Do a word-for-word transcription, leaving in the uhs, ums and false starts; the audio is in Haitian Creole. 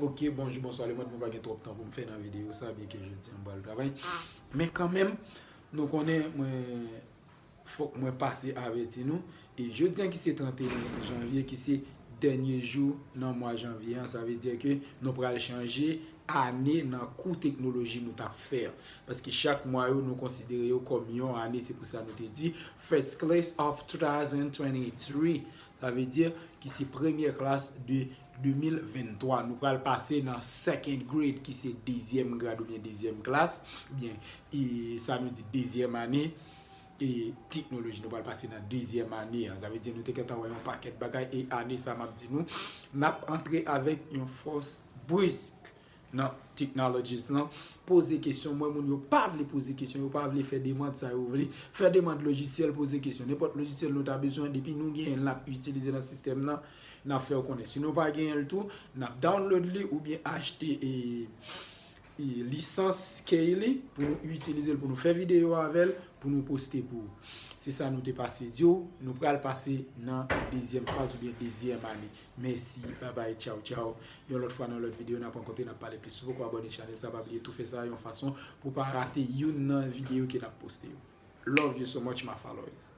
Ok, bonjou, bonswa lemond, mwen pa gen twòp tan pou m fè nan videyo sa, byen ke jodi an m pral travay. Men kanmenm, nou konnen mwen fòk mwen pase avèti nou. E jodi an ki se trannteyen janvye, ki se dènye jou nan mwa janvye an, sa vle di ke nou pral chanje ane nan kou teknoloji nou t ap fè. Paske chak mwa yo, nou konsidere yo kòm yon ane, se pou sa nou te di first class of two thousand twenty-three. Sa vle di ki se premyè klas de de mil venntwa. Nou pral pase nan second grade, ki se dezyèm grad oubyen dezyèm klas, oubyen e, sa nou di dezyèm ane e, teknoloji. Nou pral pase nan dezyèm ane an. Sa vle di nou te gentan wè yon pakèt bagay e ane sa m ap di nou, n ap antre avèk yon fòs brisk nan technologies lan. Poze kesyon, mwen moun yo pa vle poze kesyon, yo pa vle fè demand sa yo vle. Fè demand lojisyèl, poze kesyon. Nenpòt lojisyèl nou ta bezwen, depi nou genyen l, n ap itilize nan sistèm nan, n ap fè w konnen. Si nou pa genyen l tou, n ap download li oubyen achte e, e lisans key li pou nou itilize l, pou nou fè videyo avè l, pou nou poste pou ou. Se sa nou te pase di w, nou pral pase nan dezyèm faz oubyen dezyèm ane. Mèsi, babay, tchaw, tchaw. Yon lòt fwa nan lòt videyo, n ap rankontre, n ap pale plis. Si w poko abòne chanèl sa, pa bliye tou fè sa yon fason pou w pa rate youn nan videyo ke n ap poste yo. Love you so much, my followers.